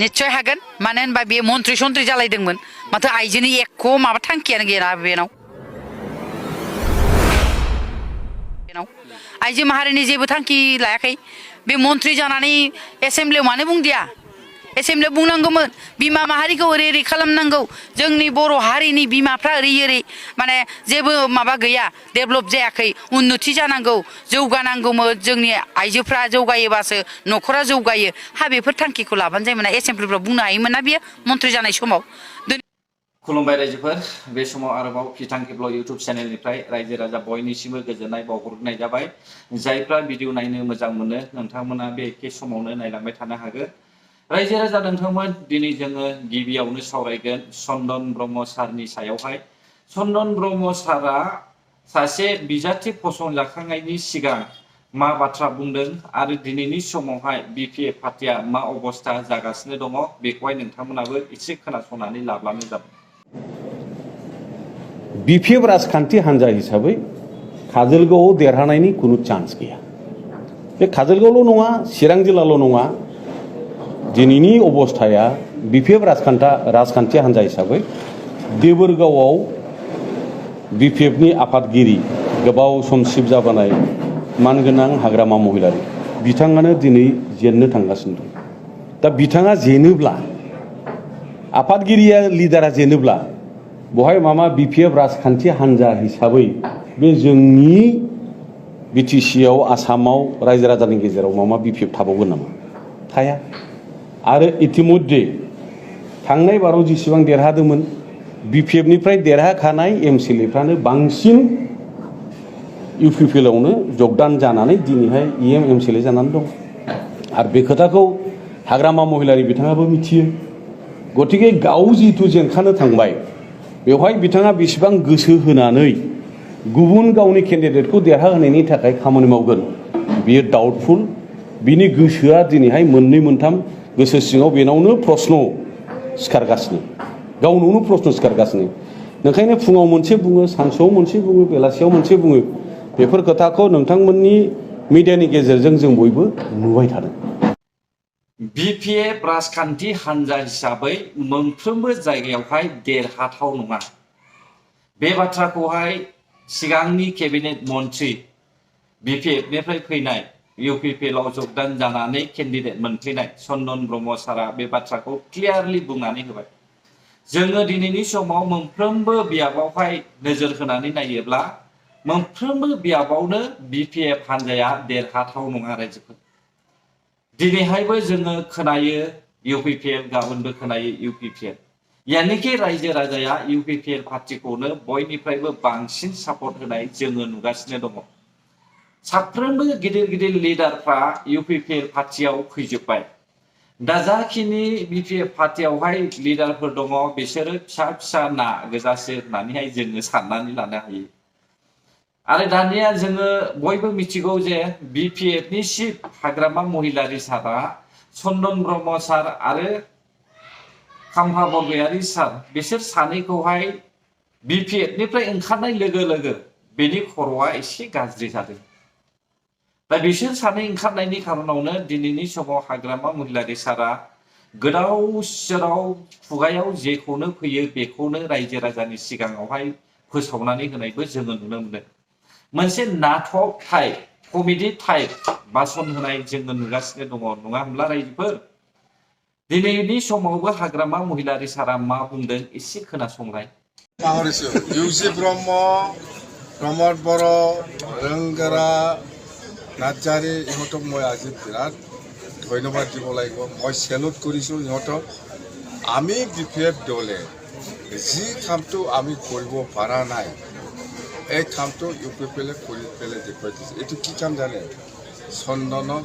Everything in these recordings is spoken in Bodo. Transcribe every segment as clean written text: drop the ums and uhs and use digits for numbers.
निश्चय हागोन मानो होनबा बे मन्त्रि सन्त्रि जालायदोंमोन माथो आइजोनि एख' माबा थांखियानो गैया बेनाव आइजो माहारिनि जेबो थांखि लायाखै बे मन्त्रि जानानै एसेमब्लियाव मानो बुंदिया एसेमब्लियाव बुंनांगौमोन बिमा माहारिखौ ओरै ओरै खालामनांगौ जोंनि बर' हारिनि बिमाफ्रा ओरै ओरै माने जेबो माबा गैया डेभेलप जायाखै उन्नति जानांगौ जौगानांगौमोन जोंनि आइजोफ्रा जौगायोबासो न'खरा जौगायो बेफोर थांखिखौ लाबानो जायोमोन एसेमब्लिफ्राव बुंनो हायोमोन ना बियो मन्त्रि जानाय समाव खुलुमबाय रायजोफोर बे समाव आरोबाव फिथांखिब्ल इउट्युब चेनेलनिफ्राय रायजो राजा बयनिसिमबो गोजोननाय बावहरनाय जाबाय जायफ्रा भिडिअ नायनो मोजां मोनो नोंथांमोना बे एखे समावनो नायलांबाय थानो हागोन रायजो राजा नोंथांमोन दिनै जोङो गिबियावनो सावरायगोन चन्दन ब्रह्म सारनि सायावहाय चन्दन ब्रह्म सारा सासे बिजाथि फसंजाखांनायनि सिगां मा बाथ्रा बुंदों आरो दिनैनि समावहाय बिपिएफ पार्टिया मा अबस्था जागासिनो दङ बेखौहाय नोंथांमोनाबो एसे खोनासंनानै लाब्लानो जाबाय बिपिएफ राजखान्थि हान्जा हिसाबै काजलगावआव देरहानायनि कुनु चान्स गैया बे काजलगावल' नङा चिरां जिल्लाल' नङा दिनैनि अबस्थाया बिपिएफ राजखान्थि हान्जा हिसाबै देबोरगावआव बिपिएफनि आफादगिरि गोबाव सम सिफ जाबोनाय मानगोनां हाग्रामा महिलारि बिथाङानो दिनै जेननो थांगासिनो दं दा बिथाङा जेनोब्ला आफादगिरिया लिडारा जेनोब्ला बहाय मामा बिपिएफ राजखान्थि हान्जा हिसाबै बे जोंनि बिटिसिआव आसामाव रायजो राजानि गेजेराव मामा बिपिएफ थाबावगोन नामा थाया आरो इतिमध्ये थांनाय बाराव जेसेबां देरहादोंमोन बिपिएफनिफ्राय देरहाखानाय एमसिएलएफ्रानो बांसिन इउपिपिएलआवनो जगदान जानानै दिनैहाय इएम एमसिएलए जानानै दं आरो बे खोथाखौ हाग्रामा महिलारि बिथाङाबो मिथियो गतिके गाव जिथु जेनखानो थांबाय बेवहाय बिथाङा बेसेबां गोसो होनानै गुबुन गावनि केन्डिडेटखौ देरहाहोनायनि थाखाय खामानि मावगोन बियो डाउटफुल बिनि गोसोआ दिनैहाय मोननै मोनथाम गोसो सिङाव बेनावनो प्रश्न सिखारगासिनो गावनावनो प्रश्न सिखारगासिनो ओंखायनो फुङाव मोनसे बुङो सानसुआव मोनसे बुङो बेलासियाव मोनसे बुङो बेफोर खोथाखौ नोंथांमोननि मिडियानि गेजेरजों जों बयबो नुबाय थादों बिपिएफ राजखान्थि हान्जा हिसाबै मोनफ्रोमबो जायगायावहाय देरहाथाव नङा बे बाथ्राखौहाय सिगांनि केबिनेट मन्त्रि बिपिएफनिफ्राय फैनाय इउपिपिएलआव जगदान जानानै केन्डिडेट मोनफैनाय चन्दन ब्रह्म सारा बे बाथ्राखौ क्लियारलि बुंनानै होबाय जोङो दिनैनि समाव मोनफ्रोमबो बियाबावहाय नोजोर होनानै नायोब्ला मोनफ्रोमबो बियाबावनो बिपिएफ हान्जाया देरहाथाव नङा रायजोफोर दिनैहायबो जोङो खोनायो इउपिपिएल गाबोनबो खोनायो इउपिपिएल यानिखि रायजो राजाया इउपिपिएल पार्टिखौनो बयनिफ्रायबो बांसिन सापर्ट होनाय जोङो नुगासिनो दङ साफ्रोमबो गिदिर गिदिर लिडारफ्रा इउपिपिएल पार्टियाव फैजोब्बाय दा जाखिनि बिपिएफ पार्टियावहाय लिडारफोर दङ बिसोरो फिसा फिसा ना गोजासो होननानैहाय जोङो साननानै लानो हायो आरो दानिया जोङो बयबो मिथिगौ जे बिपिएफनि चिफ हाग्रामा महिलारि सारा चन्दन ब्रह्म सार आरो खाम्फा बरगयारि सार बिसोर सानैखौहाय बिपिएफनिफ्राय ओंखारनाय लोगो लोगो बेनि खर'आ एसे गाज्रि जादों दा बिसोर सानै ओंखारनायनि खारनावनो दिनैनि समाव हाग्रामा महिलारि सारा गोदाव सोराव खुगायाव जेखौनो फैयो बेखौनो रायजो राजानि सिगाङावहाय फोसावनानै होनायबो जोङो नुनो मोनो मोनसे नाटक टाइप कमेडि टाइप बासन होनाय जोङो नुगासिनो दङ नङा होमब्ला रायजोफोर दिनैनि समावबो हाग्रामा महिलारि सारा मा बुंदों एसे खोनासंलाय इउजि ब्रह्म प्रमद बर' रोंगोरा नार्जारी इহঁতক মই আজি বিৰাট ধন্যবাদ দিব লাগিব মই সেলুট কৰিছোঁ ইহঁতক আমি বিপিএফ দলে যি কামটো আমি কৰিব পৰা নাই এই কামটো ইউপিপিএলে কৰি পেলাই দেখুৱাই দিছে এইটো কি কাম জানে চন্দনক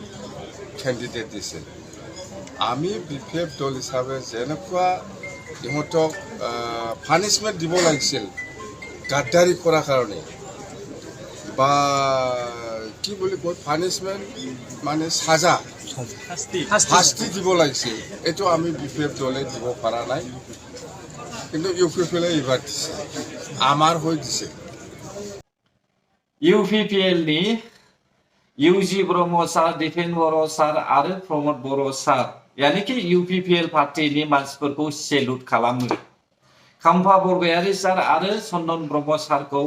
কেণ্ডিডেট দিছে আমি বিপিএফ দল হিচাপে যেনেকুৱা ইহঁতক পানিছমেণ্ট দিব লাগিছিল গাদ্দাৰী কৰাৰ কাৰণে বা কি বুলি কয় পানিছমেণ্ট মানে সাজা শাস্তি দিব লাগিছিল এইটো আমি বিপিএফ দলে দিব পৰা নাই কিন্তু ইউপিপিএলে এইবাৰ দিছে আমাৰ হৈ দিছে इउपिपिएलनि इउजि ब्रह्म सार दिपेन बर' सार आरो प्रमद बर' सार यानिखि UPPL पार्टीनि मानसिफोरखौ सेलुट खालामो। खाम्फा बरगयारी सार आरो चन्दन ब्रह्म सारखौ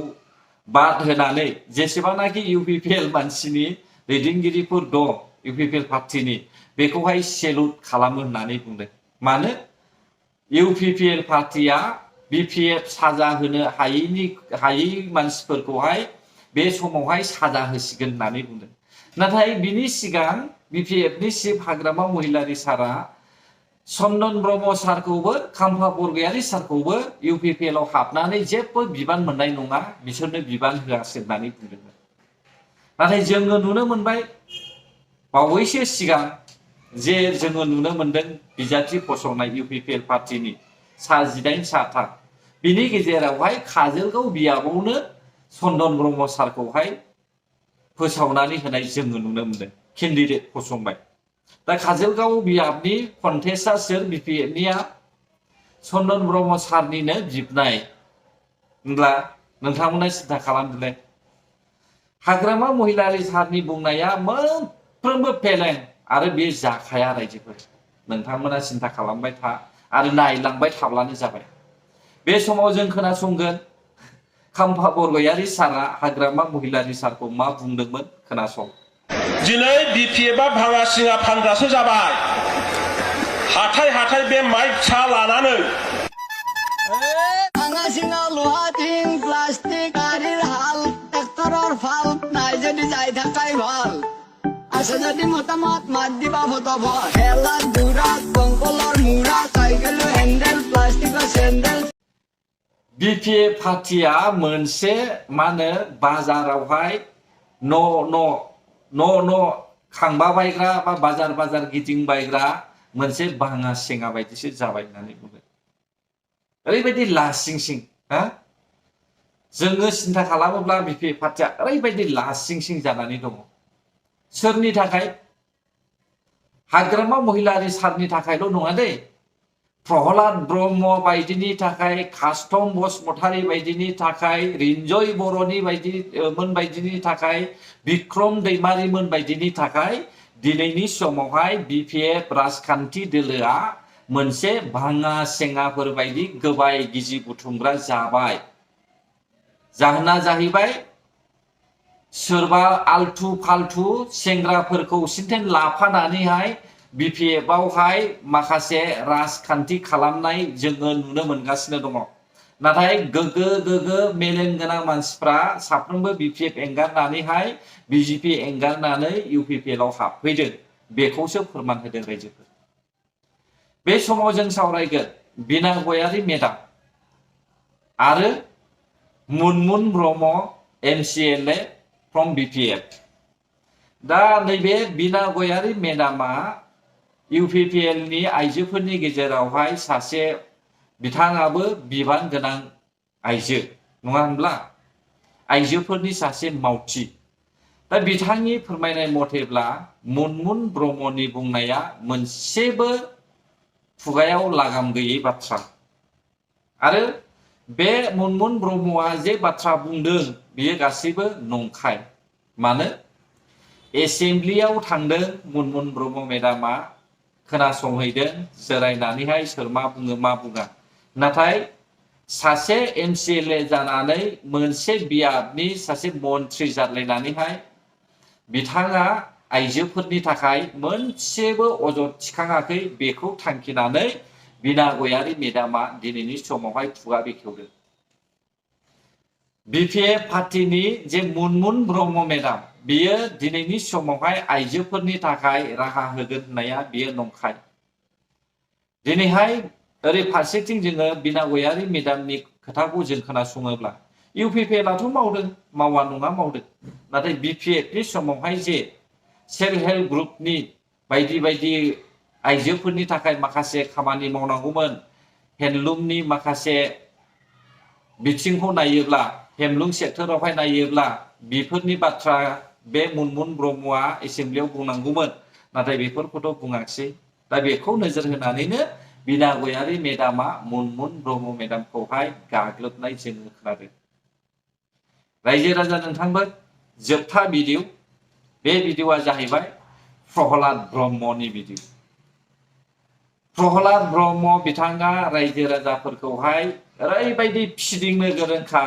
बाद होनानै जेसेबांनाखि UPPL मानसिनि दैदेनगिरिफोर दं UPPL पार्टीनि बेखौहाय सेलुट खालामो होननानै बुंदों। मानो UPPL पार्टीया BPF साजा होनो हायै मानसिफोरखौहाय बे समावहाय साजा होसिगोन होननानै बुंदों। नाथाय बिनि सिगां BPFनि चिफ हाग्रामा महिलारी सारा चन्दन ब्रह्म सारखौबो खाम्फा बरगयारी सारखौबो UPPL आव हाबनानै जेबो बिबान मोननाय नङा, बिसोरनो बिबान होआसै होननानै बुंदोंमोन। नाथाय जोङो नुनो मोनबाय बावैसो सिगां जे जोङो नुनो मोनदों बिजाथि फसंनाय UPPL पार्टीनि सा 18 सा 3 बिनि गेजेरावहाय काजोलगाव बियाबावनो चन्दन ब्रह्म सारखौहाय फोसावनानै होनाय जोङो नुनो मोनदों, केन्डिडेट फसंबाय। दा काजोलगाव बियाबनि कन्टेस्टआ सोर BPFनिया चन्दन ब्रह्म सारनिनो बिबनाय होनब्ला नोंथांमोना सिन्था खालामदोंलाय। हाग्रामा महिलारी सारनि बुंनाया मोनफ्रोमबो फेलें आरो बे जाखाया रायजोफोर। नोंथांमोना सिन्था खालामबाय था आरो नायलांबाय थाब्लानो जाबाय। बे समाव जों खोनासंगोन खाम्फा बरगयारी सारा हाग्रामा महिलारी सारखौ मा बुंदोंमोन खोनासं। दिनै BPFआ भाङासिङा फानग्रासो जाबाय। हाथाय हाथाय बे माइक फिसा लानानै भाङासिङा लहा थिं प्लास्टिक आरिर हाल ट्रेक्टৰৰ ফাল নাই যদি যাই থাকাই ভাল আছে যদি মতামত মাত দিবা ফটাফট খেলাত দৌৰাত বংকলৰ মুৰা চাইকেলৰ হেণ্ডেল প্লাষ্টিকৰ চেণ্ডেল। BPF पार्टीया मोनसे मा होनो बाजारावहाय न' खांबा बायग्रा बा बाजार गिदिंबायग्रा मोनसे भाङा सेङा बायदिसो जाबाय होननानै बुङो। ओरैबायदि लासिंसिं हा जोङो सिन्था खालामोब्ला BPF पार्टीया ओरैबायदि लासिंसिं जानानै दङ। सोरनि थाखाय? हाग्रामा महिलारी सारनि थाखायल' नङा दै, प्रहलाद ब्रह्म बायदिनि थाखाय, कास्तम बसुमतारी बायदिनि थाखाय, रिन्जय बर'नि बायदिनि थाखाय, बिक्रम दैमारिमोन बायदिनि थाखाय दिनैनि समावहाय BPF राजखान्थि दोलोआ मोनसे भाङा सेङाफोर बायदि गोबाय गिजि बुथुमग्रा जाबाय। जाहोना जाहैबाय सोरबा आल्थु फाल्थु सेंग्राफोरखौ सिन्थेन लाफानानैहाय BPF आवहाय माखासे राजखान्थि खालामनाय जोङो नुनो मोनगासिनो दङ। नाथाय गोगो मेलेम गोनां मानसिफ्रा साफ्रोमबो BPF एंगारनानैहाय BJP एंगारनानै UPPL आव हाबफैदों, बेखौसो फोरमान होदों रायजोफोर। बे समाव जों सावरायगोन बिना गयारी मेडाम आरो Munmun Brahma MCLA from BPF। दा नैबे बिना गयारी मेडामा UPPL नि आइजोफोरनि गेजेरावहाय सासे बिथाङाबो बिबान गोनां आइजो नङा होनब्ला? आइजोफोरनि सासे मावथि। दा बिथांनि फोरमायनाय मथेब्ला मुनमुन ब्रह्मनि बुंनाया मोनसेबो खुगायाव लागाम गैयै बाथ्रा आरो बे मुनमुन ब्रह्मआ जे बाथ्रा बुंदों बियो गासैबो नंखाय। मानो? एसेम्ब्लियाव थांदों मुनमुन ब्रह्म मेडामा, खोनासंहैदों जिरायनानैहाय सोर मा बुङो मा बुङा। नाथाय सासे MCLA जानानै मोनसे बियाबनि सासे मन्थ्रि जालायनानैहाय बिथाङा आइजोफोरनि थाखाय मोनसेबो अजद थिखाङाखै, बेखौ थांखिनानै बिना गयारी मेडामा दिनैनि समावहाय खुगा बेखेवदों। BPF पार्टीनि जे मुनमुन ब्रह्म मेडाम बियो दिनैनि समावहाय आइजोफोरनि थाखाय राहा होगोन होननाया बियो नंखाय। दिनैहाय ओरै फारसेथिं जोङो बिना गयारी मेडामनि खोथाखौ जों खोनासङोब्ला UPPL आथ' मावदों, मावा नङा मावदों। नाथाय BPFनि समावहाय जे सेल्फ हेल्प ग्रुपनि बायदि आइजोफोरनि थाखाय माखासे खामानि मावनांगौमोन, हेन्डलुमनि माखासे बिथिंखौ नायोब्ला, हेन्डलुम सेक्टरावहाय नायोब्ला बेफोरनि बाथ्रा बे मुनमुन ब्रह्मआ एसेम्ब्लियाव बुंनांगौमोन, नाथाय बेफोरखौथ' बुङाखिसै। दा बेखौ नोजोर होनानैनो बिना गयारी मेडामा मुनमुन ब्रह्म मेडामखौहाय गाग्लोबनाय जोङो खोनादों। रायजो राजा नोंथांबो जोबथा भिडिअ, बे भिडिअआ जाहैबाय प्रहलाद ब्रह्मनि भिडिअ। प्रहलाद ब्रह्म बिथाङा रायजो राजाफोरखौहाय ओरैबायदि फिदिंनो गोरोंखा,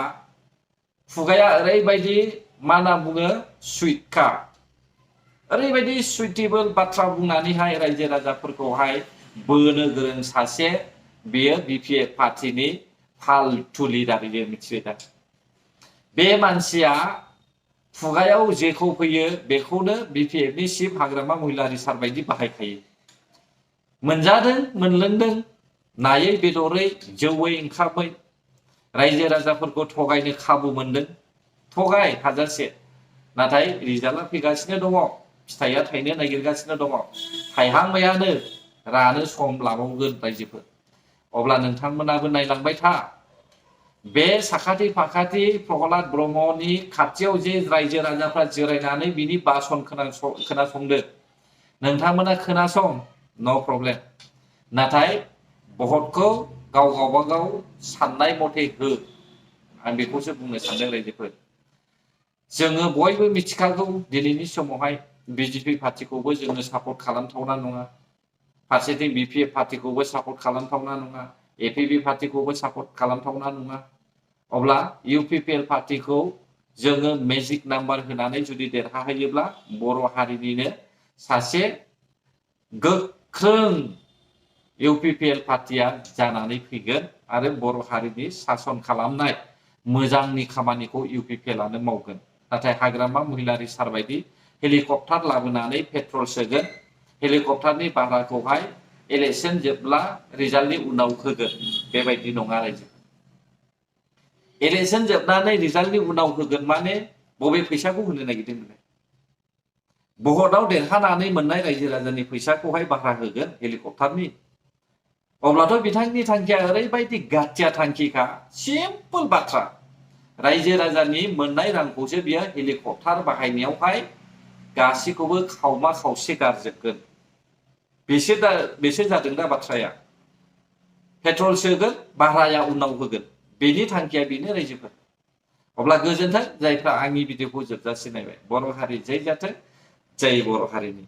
खुगाया ओरैबायदि मा होनना बुङो सुइटखा, ओरैबायदि सुइटेबोल बाथ्रा बुंनानैहाय रायजो राजाफोरखौहाय बोनो गोरों सासे बेयो BPF पार्टीनि फालतु लिडार बियो मिथिबाय दा। बे मानसिया खुगायाव जेखौ फैयो बेखौनो BPFनि चिफ हाग्रामा महिलारि सार बायदि बाहायखायो। मोनजादों मोनलोंदों नायै बेदरै जौयै ओंखामै रायजो राजाफोरखौ थगायनो खाबु मोनदों, थगाय हाजासे, नाथाय रिजाल्टआ फैगासिनो दङ, फिथाइया थायनो नागिरगासिनो दङ, थायहांबायानो, रानो सम लाबावगोन रायजोफोर। अब्ला नोंथांमोनाबो नायलांबाय था, बे साखाथि फाखाथि प्रहलाद ब्रह्मनि खाथियाव जे रायजो राजाफ्रा जिरायनानै बिनि भाषण खोनासंदो, नोंथांमोना खोनासं, नो प्रब्लेम, नाथाय भटखौ गाव गावबागाव साननाय मथे हो, आं बेखौसो बुंनो सानदों रायजोफोर। जोङो बयबो मिथिखागौ दिनैनि समावहाय BJP पार्टीखौबो जोङो सापर्ट खालामथावना नङा, फारसेथिं BPF पार्टीखौबो सापर्ट खालामथावना नङा, APP पार्टीखौबो सापर्ट खालामथावना नङा। अब्ला UPPL पार्टीखौ जोङो मेजिक नाम्बार होनानै जुदि देरहाहोयोब्ला बर' हारिनिनो सासे गोख्रों UPPL पार्टीया जानानै फैगोन आरो बर' हारिनि सासन खालामनाय मोजांनि खामानिखौ UPPLआनो मावगोन। नाथाय हाग्रामा महिलारि सार बायदि हेलिकप्टार लाबोनानै पेट्रल सोगोन, हेलिकप्टारनि भाराखौहाय इलेक्शन जोबब्ला रिजाल्टनि उनाव होगोन, बेबायदि नङा रायजो। इलेक्शन जोबनानै रिजाल्टनि उनाव होगोन माने बबे फैसाखौ होनो नागिरदों? भटआव देरहानानै मोननाय रायजो राजानि फैसाखौहाय भारा होगोन हेलिकप्टारनि? अब्लाथ' बिथांनि थांखिया ओरैबायदि गाथिया थांखिखा, सिम्पल बाथ्रा, रायजो राजानि मोननाय रांखौसो बियो हेलिकप्टार बाहायनायावहाय गासैखौबो खावमा खावसे गारजोबगोन। बेसो जादों दा बाथ्राया। पेट्रल सोगोन, भाराया उनाव होगोन, बेनि थांखिया बेनो रायजोफोर। अब्ला गोजोन्थों जायफ्रा आंनि भिडिअखौ जोबजासिम नायबाय। बर' हारि जै जाथों, जै बर' हारिनि।